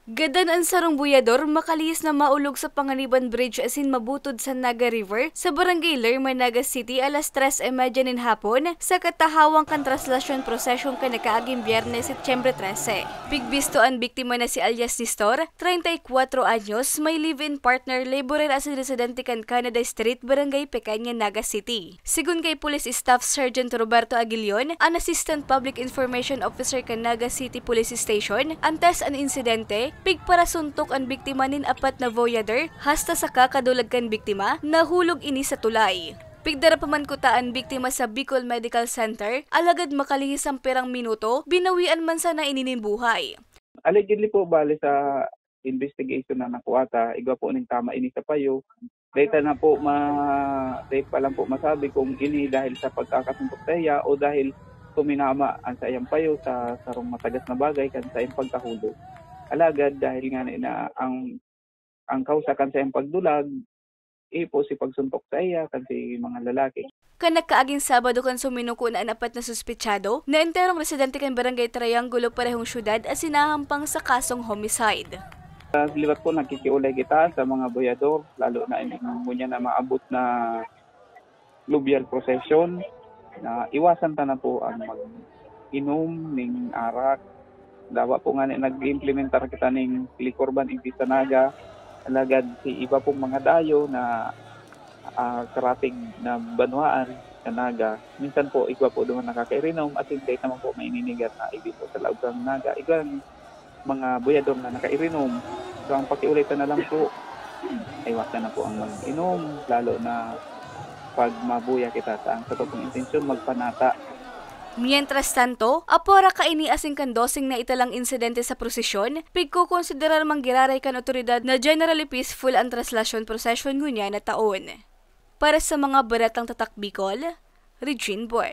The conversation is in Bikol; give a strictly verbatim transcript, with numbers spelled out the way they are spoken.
Gadan an sarong boyador makalihis na maulog sa Panganiban Bridge asin mabutod sa Naga River sa Barangay Lerma, Naga City, alas tres y media nin hapon, sa katahawang kan traslasyon prosesyon kan nakaaging Biyernes, Setyembre trese. Pigbisto an biktima na si alias Nestor, treinta y cuatro anyos, may live-in partner, laborer asin residente kan Canada Street, Barangay Pequeña, Naga City. Sigon kay Police Staff Sergeant Roberto Aguilion, an Assistant Public Information Officer kan Naga City Police Station, antes an insidente, pigparasuntok an biktima nin apat na voyader, hasta sa kakadulag kan biktima, nahulog ini sa tulay. Pigdara pa man kuta an biktima sa Bicol Medical Center, alagad makalihis an pirang minuto, binawian man sana ini nin buhay. Allegedly po, bale sa investigation na nakuha ta, igwa po ning tama ini sa payo. Data na po, ma-, dahil pa lang po masabi kung ini dahil sa pagkakasuntok sa iya o dahil tuminama ang sa iyang payo sa sarong matagas na bagay kan sa iyang pagkahulog. Alagad dahil nga na, na ang, ang kausa kan sa iyang pagdulag, eh po si pagsuntok sa iya kan si mga lalaki. Kan nagkaaging Sabado kan suminuko na an apat na suspetsado na enterong residente kan Barangay Triangulo, parehong syudad, asin nahahampang sa kasong homicide. Ah, liwat po, nagkikiulay kita sa mga boyador, lalo na ini ngunyan na maabot na fluvial procession, na iwasan ta na po ang mag-inom ning arak. Dawa po nga ni nag-implementar kita ning liquor ban in Vista Naga, alagad si iba pong mga dayo na, ah, karatig na banwaan sa Naga, minsan po igwa po duman nakakairinom, asin dai naman po maininigat na igwa po sa laog kan Naga, igwa mga boyador na nakairinom. So, ang pakiulay ta na lang po, iwasan na po ang mag-inom, lalo na pag mabuya kita sa ang sato pong intensyon, magpanata. Mientras tanto, apwera kaini asin kan doseng naitalang insidente sa prosesyon, pigkokonsiderar man giraray kan otoridad na generally peaceful an traslasyon prosesyon ngunyan na taon. Para sa mga baretang Tatak Bicol, Regine Boy.